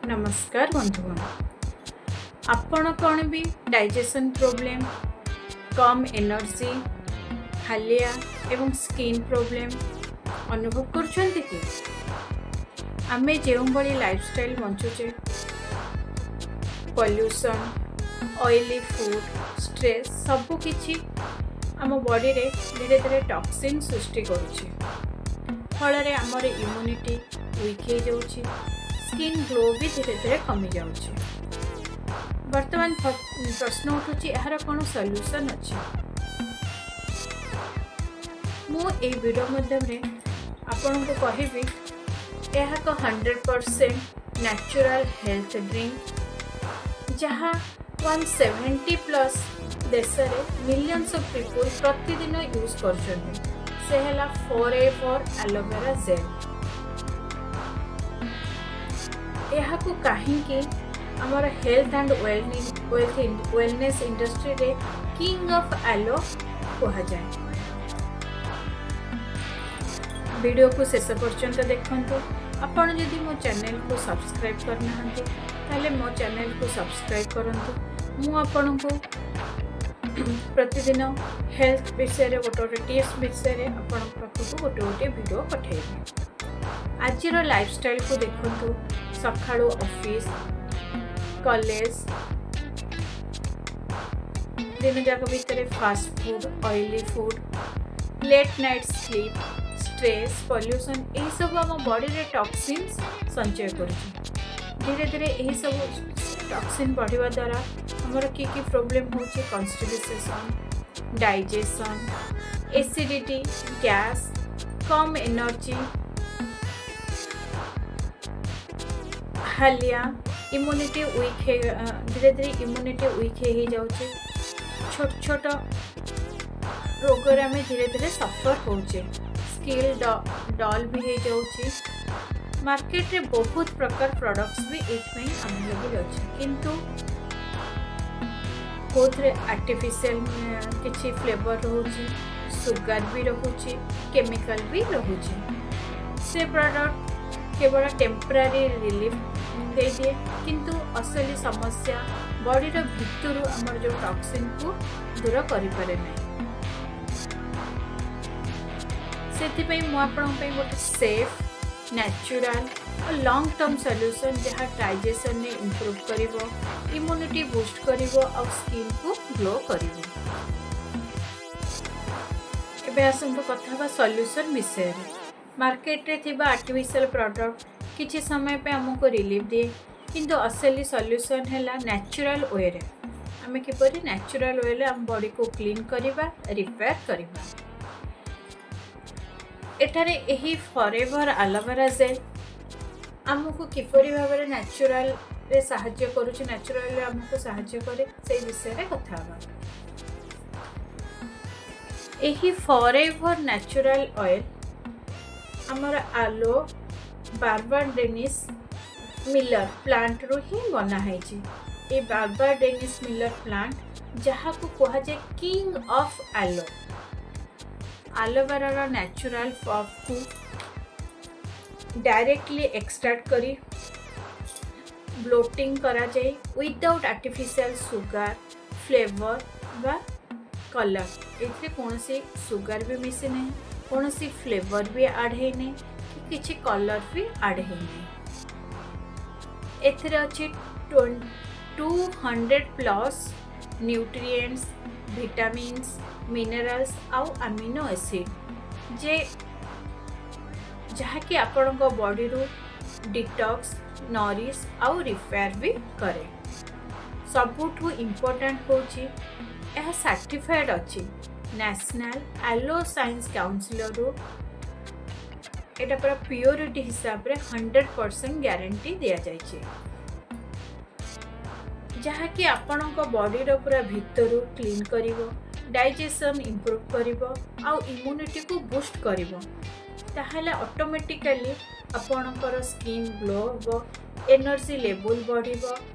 ନମସ୍କାର ବନ୍ଧୁଗଣ। ଆପଣ କ'ଣ ବି ଡାଇଜେସନ୍ ପ୍ରୋବ୍ଲେମ୍, କମ୍ ଏନର୍ଜି, ହାଲିଆ ଏବଂ ସ୍କିନ୍ ପ୍ରୋବ୍ଲେମ୍ ଅନୁଭବ କରୁଛନ୍ତି କି? ଆମେ ଯେଉଁଭଳି ଲାଇଫଷ୍ଟାଇଲ୍ ବଞ୍ଚୁଛେ, ପଲ୍ୟୁସନ୍, ଅଏଲି ଫୁଡ଼୍, ଷ୍ଟ୍ରେସ୍, ସବୁକିଛି ଆମ ବଡ଼ିରେ ଧୀରେ ଧୀରେ ଟକ୍ସିନ୍ ସୃଷ୍ଟି କରୁଛି। ଫଳରେ ଆମର ଇମ୍ୟୁନିଟି ୱିକ୍ ହେଇଯାଉଛି, ସ୍କିନ୍ ଗ୍ଲୋ ବି ଧୀରେ ଧୀରେ କମିଯାଉଛି। ବର୍ତ୍ତମାନ ପ୍ରଶ୍ନ ଉଠୁଛି, ଏହାର କ'ଣ ସଲ୍ୟୁସନ୍ ଅଛି? ମୁଁ ଏଇ ଭିଡ଼ିଓ ମାଧ୍ୟମରେ ଆପଣଙ୍କୁ କହିବି, ଏହା ଏକ 100% ନ୍ୟାଚୁରାଲ୍ ହେଲ୍ଥ ଡ୍ରିଙ୍କ, ଯାହା 170+ ଦେଶରେ ମିଲିୟନ୍ସ ଅଫ୍ ପିପୁଲ୍ ପ୍ରତିଦିନ ୟୁଜ୍ କରୁଛନ୍ତି। ସେ ହେଲା ଫର୍ ଏଭର୍ ଆଲୋଭେରା ଜେଲ୍। ଏହାକୁ କାହିଁକି ଆମର ହେଲ୍ଥ ଆଣ୍ଡ ୱେଲନେସ୍ ଇଣ୍ଡଷ୍ଟ୍ରିରେ କିଙ୍ଗ ଅଫ୍ ଆଲୋ କୁହାଯାଏ? ଭିଡ଼ିଓକୁ ଶେଷ ପର୍ଯ୍ୟନ୍ତ ଦେଖନ୍ତୁ। ଆପଣ ଯଦି ମୋ ଚ୍ୟାନେଲକୁ ସବସ୍କ୍ରାଇବ୍ କରିନାହାନ୍ତି, ତାହେଲେ ମୋ ଚ୍ୟାନେଲକୁ ସବସ୍କ୍ରାଇବ୍ କରନ୍ତୁ। ମୁଁ ଆପଣଙ୍କୁ ପ୍ରତିଦିନ ହେଲ୍ଥ ବିଷୟରେ, ଗୋଟେ ଗୋଟେ ଟିପ୍ସ ବିଷୟରେ ଆପଣଙ୍କ ପାଖକୁ ଗୋଟେ ଗୋଟେ ଭିଡ଼ିଓ ପଠାଇବି। ଆଜିର ଲାଇଫଷ୍ଟାଇଲକୁ ଦେଖନ୍ତୁ। ସକାଳୁ ଅଫିସ୍, କଲେଜ, ଦିନଯାକ ଭିତରେ fast food, oily food, late night sleep, stress, pollution, ଏହିସବୁ ଆମ ବଡ଼ିରେ ଟକ୍ସିନ୍ସ ସଞ୍ଚୟ କରୁଛି। ଧୀରେ ଧୀରେ ଏହିସବୁ ଟକ୍ସିନ୍ ବଢ଼ିବା ଦ୍ୱାରା ଆମର କି କି ପ୍ରୋବ୍ଲେମ୍ ହେଉଛି? କନଷ୍ଟିପେସନ୍, ଡାଇଜେସନ୍, ଏସିଡ଼ିଟି, ଗ୍ୟାସ୍, କମ୍ ଏନର୍ଜି, ହାଲିଆ, ଇମ୍ୟୁନିଟି ୱିକ୍ ହେଇ ଧୀରେ ଧୀରେ ଇମ୍ୟୁନିଟି ୱିକ୍ ହେଇଯାଉଛି। ଛୋଟ ଛୋଟ ରୋଗରେ ଆମେ ଧୀରେ ଧୀରେ ସଫର ହେଉଛେ। ସ୍କିନ୍ ଡଲ୍ ବି ହେଇଯାଉଛି। ମାର୍କେଟରେ ବହୁତ ପ୍ରକାର ପ୍ରଡ଼କ୍ଟସ୍ ବି ଏଇଥିପାଇଁ ଆଭେଲେବୁଲ୍ ଅଛି, କିନ୍ତୁ କେଉଁଥିରେ ଆର୍ଟିଫିସିଆଲ କିଛି ଫ୍ଲେଭର୍ ରହୁଛି, ସୁଗାର ବି ରହୁଛି, କେମିକାଲ ବି ରହୁଛି। ସେ ପ୍ରଡ଼କ୍ଟ କେବଳ ଟେମ୍ପରାରୀ ରିଲିଫ୍ ଦେଇଦିଏ, କିନ୍ତୁ ଅସଲି ସମସ୍ୟା, ବଡ଼ିର ଭିତରୁ ଆମର ଯେଉଁ ଟକ୍ସିନ୍କୁ ଦୂର କରିପାରେ ନାହିଁ। ସେଥିପାଇଁ ମୁଁ ଆପଣଙ୍କ ପାଇଁ ଗୋଟେ ସେଫ୍, ନ୍ୟାଚୁରାଲ୍ ଆଉ ଲଙ୍ଗ୍ ଟର୍ମ ସଲ୍ୟୁସନ୍, ଯାହା ଡାଇଜେସନ୍ରେ ଇମ୍ପ୍ରୁଭ୍ କରିବ, ଇମ୍ୟୁନିଟି ବୁଷ୍ଟ କରିବ ଆଉ ସ୍କିନ୍କୁ ଗ୍ଲୋ କରିବ। ଏବେ ଆସନ୍ତୁ କଥା ହେବା ସଲ୍ୟୁସନ୍ ବିଷୟରେ। ମାର୍କେଟରେ ଥିବା ଆର୍ଟିଫିସିଆଲ୍ ପ୍ରଡ଼କ୍ଟ କିଛି ସମୟ ପାଇଁ ଆମକୁ ରିଲିଫ୍ ଦିଏ, କିନ୍ତୁ ଅସଲି ସଲ୍ୟୁସନ୍ ହେଲା ନ୍ୟାଚୁରାଲ୍ ୱେରେ ଆମେ କିପରି ନ୍ୟାଚୁରାଲ୍ ୱେରେ ଆମ ବଡ଼ିକୁ କ୍ଲିନ୍ କରିବା, ରିପେୟାର କରିବା। ଏଠାରେ ଏହି ଫରେଭର ଆଲୋଭେରା ଜେଲ୍ ଆମକୁ କିପରି ଭାବରେ ନ୍ୟାଚୁରାଲରେ ସାହାଯ୍ୟ କରୁଛି, ନ୍ୟାଚୁରାଲରେ ଆମକୁ ସାହାଯ୍ୟ କରେ, ସେଇ ବିଷୟରେ କଥା ହେବା। ଏହି ଫରେଭର ନ୍ୟାଚୁରାଲ ଅଏଲ୍ ଆମର ଆଲୋ ବାର୍ବାଡେନିସ୍ ମିଲର ପ୍ଲାଣ୍ଟରୁ ହିଁ ବନା ହେଇଛି। এই ବାର୍ବାଡେନିସ୍ ମିଲର ପ୍ଲାଣ୍ଟ, ଯାହାକୁ କୁହାଯାଏ କିଙ୍ଗ ଅଫ୍ ଆଲୋ, ଆଲୋଭେରାର ନ୍ୟାଚୁରାଲ ପଲ୍ପକୁ ଡାଇରେକ୍ଟଲି ଏକ୍ସଟ୍ରାକ୍ଟ କରି ବୋଟଲିଂ କରାଯାଇ, ୱିଦାଉଟ୍ ଆର୍ଟିଫିସିଆଲ ସୁଗାର, ଫ୍ଲେଭର ବା କଲର୍। ଏଥିରେ କୌଣସି ସୁଗାର ବି ମିଶି ନାହିଁ, କୌଣସି ଫ୍ଲେଭର ବି ଆଡ଼୍ ହେଇନାହିଁ କି କିଛି କଲର୍ ବି ଆଡ଼୍ ହେଇନାହିଁ। ଏଥିରେ ଅଛି 200+ nutrients, vitamins, minerals ଆଉ ଆମିନୋ ଏସିଡ୍, ଯେ ଯାହାକି ଆପଣଙ୍କ ବଡ଼ିରୁ ଡିଟକ୍ସ, ନରିଶ ଆଉ ରିପେୟାର ବି କରେ। ସବୁଠୁ ଇମ୍ପୋର୍ଟାଣ୍ଟ ହେଉଛି, ଏହା ସାର୍ଟିଫାଏଡ଼୍ ଅଛି ନ୍ୟାସନାଲ୍ ଆଲୋ ସାଇନ୍ସ କାଉନସିଲରୁ। ଏଇଟା ପୁରା ପିଓରିଟି ହିସାବରେ 100% ଗ୍ୟାରେଣ୍ଟି ଦିଆଯାଇଛି, ଯାହାକି ଆପଣଙ୍କ ବଡ଼ିର ପୁରା ଭିତରୁ କ୍ଲିନ୍ କରିବ, ଡାଇଜେସନ୍ ଇମ୍ପ୍ରୁଭ୍ କରିବ ଆଉ ଇମ୍ୟୁନିଟିକୁ ବୁଷ୍ଟ କରିବ। ତାହେଲେ ଅଟୋମେଟିକାଲି ଆପଣଙ୍କର ସ୍କିନ୍ ଗ୍ଲୋ ହେବ, ଏନର୍ଜି ଲେଭଲ୍ ବଢ଼ିବ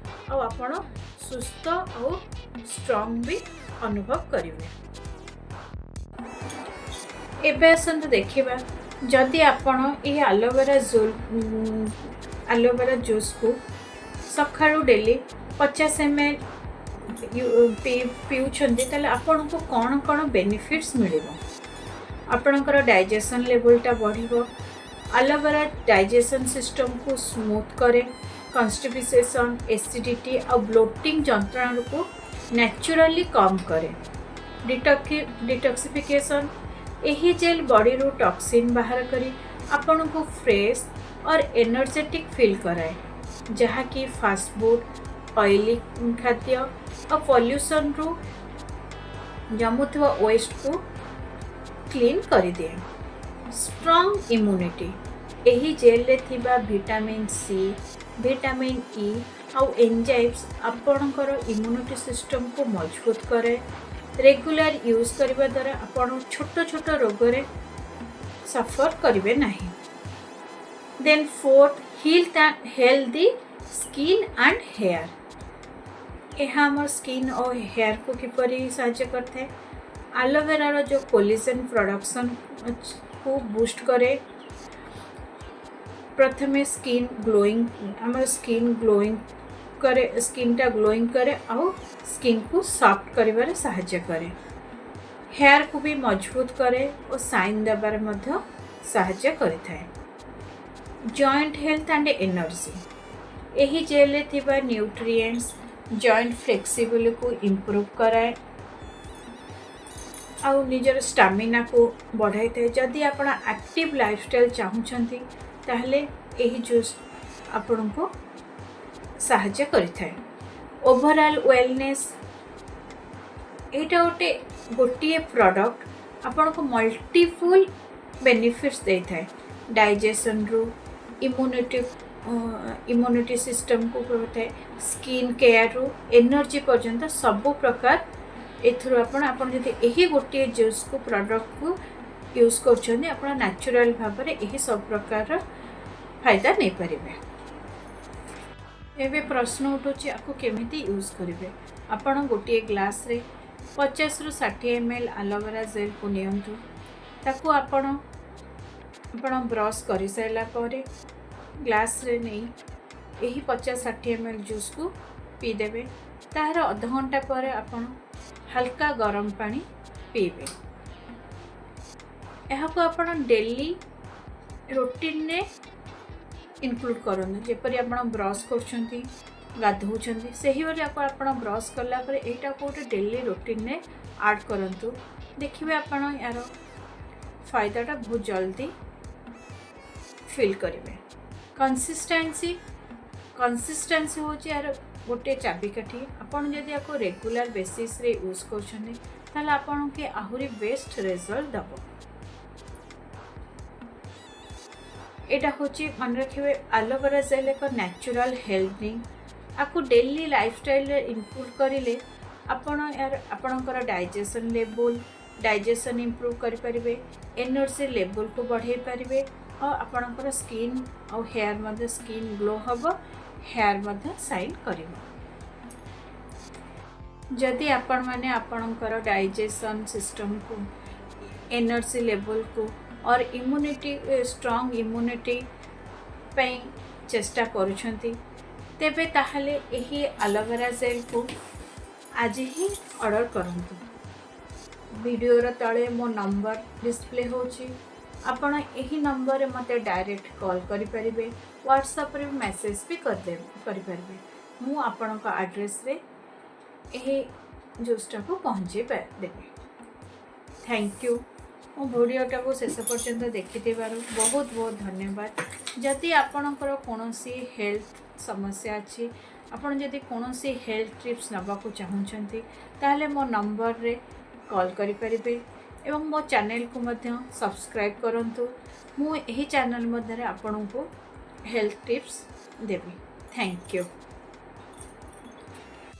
ଆଉ ଆପଣ ସୁସ୍ଥ ଆଉ ଷ୍ଟ୍ରଙ୍ଗ ବି ଅନୁଭବ କରିବେ। ଏବେ ଆସନ୍ତୁ ଦେଖିବା, ଯଦି ଆପଣ ଏହି ଆଲୋଭେରା ଜୁସ୍କୁ ସକାଳୁ ଡେଲି 50 ml ପିଉଛନ୍ତି, ତାହେଲେ ଆପଣଙ୍କୁ କ'ଣ କ'ଣ ବେନିଫିଟ୍ସ ମିଳିବ? ଆପଣଙ୍କର ଡାଇଜେସନ୍ ଲେଭେଲଟା ବଢ଼ିବ। ଆଲୋଭେରା ଡାଇଜେସନ୍ ସିଷ୍ଟମକୁ ସ୍ମୁଥ୍ କରେ, କନଷ୍ଟିପେସନ୍, ଏସିଡ଼ିଟି ଆଉ ବ୍ଲୋଟିଂ ଯନ୍ତ୍ରଣାକୁ ନ୍ୟାଚୁରାଲି କମ୍ କରେ। ଡିଟକ୍ସିଫିକେସନ୍, ଏହି ଜେଲ୍ ବଡ଼ିରୁ ଟକ୍ସିନ୍ ବାହାର କରି ଆପଣଙ୍କୁ ଫ୍ରେଶ୍ ଅର୍ ଏନର୍ଜେଟିକ୍ ଫିଲ୍ କରାଏ, ଯାହାକି ଫାଷ୍ଟଫୁଡ଼୍, ଅଏଲି ଖାଦ୍ୟ ଆଉ ପଲ୍ୟୁସନ୍ରୁ ଜମୁଥିବା ୱେଷ୍ଟକୁ କ୍ଲିନ୍ କରିଦିଏ। ଷ୍ଟ୍ରଙ୍ଗ ଇମ୍ୟୁନିଟି, ଏହି ଜେଲ୍ରେ ଥିବା ଭିଟାମିନ୍ ସି, ଭିଟାମିନ୍ ଇ ଆଉ ଏନ୍ଜାଇମ୍ସ ଆପଣଙ୍କର ଇମ୍ୟୁନିଟି ସିଷ୍ଟମକୁ ମଜବୁତ କରେ। ରେଗୁଲାର ୟୁଜ୍ କରିବା ଦ୍ୱାରା ଆପଣ ଛୋଟ ଛୋଟ ରୋଗରେ ସଫର କରିବେ ନାହିଁ। Then fourth, healthy skin and hair. ଏହା ଆମ ସ୍କିନ୍ ଓ ହେୟାରକୁ କିପରି ସାହାଯ୍ୟ କରିଥାଏ? ଆଲୋଭେରାର ଯେଉଁ କୋଲାଜେନ୍ ପ୍ରଡକ୍ସନ୍କୁ ବୁଷ୍ଟ କରେ। ପ୍ରଥମେ ସ୍କିନ୍ ଗ୍ଲୋଇଂ, ଆମର ସ୍କିନ୍ ଗ୍ଲୋଇଂ କରେ, ସ୍କିନ୍ଟା ଗ୍ଲୋଇଂ କରେ ଆଉ ସ୍କିନ୍କୁ ସଫ୍ଟ କରିବାରେ ସାହାଯ୍ୟ କରେ। ହେୟାରକୁ ବି ମଜବୁତ କରେ ଓ ସାଇନ୍ ଦେବାରେ ମଧ୍ୟ ସାହାଯ୍ୟ କରିଥାଏ। ଜଏଣ୍ଟ ହେଲ୍ଥ ଆଣ୍ଡ ଏନର୍ଜି, ଏହି ଜେଲ୍ରେ ଥିବା ନ୍ୟୁଟ୍ରିଏଣ୍ଟସ୍ ଜଏଣ୍ଟ ଫ୍ଲେକ୍ସିବିଲିଟିକୁ ଇମ୍ପ୍ରୁଭ୍ କରାଏ ଆଉ ନିଜର ଷ୍ଟାମିନାକୁ ବଢ଼ାଇଥାଏ। ଯଦି ଆପଣ ଆକ୍ଟିଭ୍ ଲାଇଫଷ୍ଟାଇଲ୍ ଚାହୁଁଛନ୍ତି, ତାହେଲେ ଏହି ଜୁସ୍ ଆପଣଙ୍କୁ ସାହାଯ୍ୟ କରିଥାଏ। ଓଭରଅଲ୍ ୱେଲନେସ୍, ଏଇଟା ଗୋଟିଏ ପ୍ରଡ଼କ୍ଟ ଆପଣଙ୍କୁ ମଲ୍ଟିପୁଲ୍ ବେନିଫିଟ୍ସ ଦେଇଥାଏ। ଡାଇଜେସନ୍ରୁ ଇମ୍ୟୁନିଟି ସିଷ୍ଟମକୁ କରିଥାଏ, ସ୍କିନ୍ କେୟାରରୁ ଏନର୍ଜି ପର୍ଯ୍ୟନ୍ତ ସବୁ ପ୍ରକାର ଏଥିରୁ ଆପଣ ଯଦି ଏହି ଗୋଟିଏ ଜୁସ୍କୁ, ପ୍ରଡ଼କ୍ଟକୁ ୟୁଜ୍ କରୁଛନ୍ତି, ଆପଣ ନ୍ୟାଚୁରାଲ୍ ଭାବରେ ଏହି ସବୁ ପ୍ରକାରର ଫାଇଦା ନେଇପାରିବେ। ଏବେ ପ୍ରଶ୍ନ ଉଠୁଛି, ଆକୁ କେମିତି ୟୁଜ୍ କରିବେ? ଆପଣ ଗୋଟିଏ ଗ୍ଲାସ୍ରେ 50ରୁ 60 ml aloe vera ଜେଲ୍କୁ ନିଅନ୍ତୁ। ତାକୁ ଆପଣ ବ୍ରସ୍ କରିସାରିଲା ପରେ ଗ୍ଲାସ୍ରେ ନେଇ ଏହି 50-60 ml ଜୁସ୍କୁ ପିଇଦେବେ। ତାହାର ଅଧଘଣ୍ଟା ପରେ ଆପଣ ହାଲକା ଗରମ ପାଣି ପିଇବେ। ଏହାକୁ ଆପଣ ଡେଲି ରୁଟିନରେ ଇନକ୍ଲୁଡ଼ କରନ୍ତୁ। ଯେପରି ଆପଣ ବ୍ରସ୍ କରୁଛନ୍ତି, ଗାଧୋଉଛନ୍ତି, ସେହିଭଳି ଆପଣ ବ୍ରସ୍ କଲା ପରେ ଏଇଟାକୁ ଗୋଟେ ଡେଲି ରୁଟିନରେ ଆଡ଼୍ କରନ୍ତୁ। ଦେଖିବେ, ଆପଣ ଏହାର ଫାଇଦାଟା ବହୁତ ଜଲ୍ଦି ଫିଲ୍ କରିବେ। କନସିଷ୍ଟାନ୍ସି ହେଉଛି ଏହାର ଗୋଟିଏ ଚାବିକାଠି। ଆପଣ ଯଦି ୟାକୁ ରେଗୁଲାର ବେସିସ୍ରେ ୟୁଜ୍ କରୁଛନ୍ତି, ତାହେଲେ ଆପଣଙ୍କୁ ଆହୁରି ବେଷ୍ଟ ରେଜଲ୍ଟ ଦେବ। ଏଇଟା ହେଉଛି, ମନେ ରଖିବେ, ଆଲୋଭେରା ଜେଲ୍ ଏକ ନ୍ୟାଚୁରାଲ୍ ହେଲ୍ଥ ଡ୍ରିଙ୍କ। ଆକୁ ଡେଲି ଲାଇଫଷ୍ଟାଇଲରେ ଇନକ୍ଲୁଡ଼ କରିଲେ ଆପଣ ଏହାର ଆପଣଙ୍କର ଡାଇଜେସନ୍ ଲେଭେଲ୍, ଡାଇଜେସନ୍ ଇମ୍ପ୍ରୁଭ୍ କରିପାରିବେ, ଏନର୍ଜି ଲେଭେଲକୁ ବଢ଼େଇ ପାରିବେ ଆଉ ଆପଣଙ୍କର ସ୍କିନ୍ ଆଉ ହେୟାର ମଧ୍ୟ, ସ୍କିନ୍ ଗ୍ଲୋ ହେବ, ହେୟାର ମଧ୍ୟ ସାଇନ୍ କରିବ। ଯଦି ଆପଣମାନେ ଆପଣଙ୍କର ଡାଇଜେସନ୍ ସିଷ୍ଟମକୁ, ଏନର୍ଜି ଲେଭେଲକୁ ଅର୍ ଇମ୍ୟୁନିଟି, ଷ୍ଟ୍ରଙ୍ଗ ଇମ୍ୟୁନିଟି ପାଇଁ ଚେଷ୍ଟା କରୁଛନ୍ତି, ତେବେ ତାହେଲେ ଏହି ଆଲୋଭେରା ଜେଲ୍କୁ ଆଜି ହିଁ ଅର୍ଡ଼ର କରନ୍ତୁ। ଭିଡ଼ିଓର ତଳେ ମୋ ନମ୍ବର ଡିସପ୍ଲେ ହେଉଛି। ଆପଣ ଏହି ନମ୍ବରରେ ମୋତେ ଡାଇରେକ୍ଟ କଲ୍ କରିପାରିବେ, ହ୍ୱାଟ୍ସଆପ୍ରେ ବି ମେସେଜ୍ ବି କରିପାରିବେ। ମୁଁ ଆପଣଙ୍କ ଆଡ୍ରେସ୍ରେ ଏହି ଜୁସ୍ଟାକୁ ପହଞ୍ଚେଇ ଦେବି। Thank you. ମୋ ଭିଡ଼ିଓଟାକୁ ଶେଷ ପର୍ଯ୍ୟନ୍ତ ଦେଖିଥିବାରୁ ବହୁତ ବହୁତ ଧନ୍ୟବାଦ। ଯଦି ଆପଣଙ୍କର କୌଣସି ହେଲ୍ଥ ସମସ୍ୟା ଅଛି, ଆପଣ ଯଦି କୌଣସି ହେଲ୍ଥ ଟିପ୍ସ ନେବାକୁ ଚାହୁଁଛନ୍ତି, ତାହେଲେ ମୋ ନମ୍ବରରେ କଲ୍ କରିପାରିବେ ଏବଂ ମୋ ଚ୍ୟାନେଲକୁ ମଧ୍ୟ ସବସ୍କ୍ରାଇବ୍ କରନ୍ତୁ। ମୁଁ ଏହି ଚ୍ୟାନେଲ୍ ମଧ୍ୟରେ ଆପଣଙ୍କୁ ହେଲ୍ଥ ଟିପ୍ସ ଦେବି। Thank you.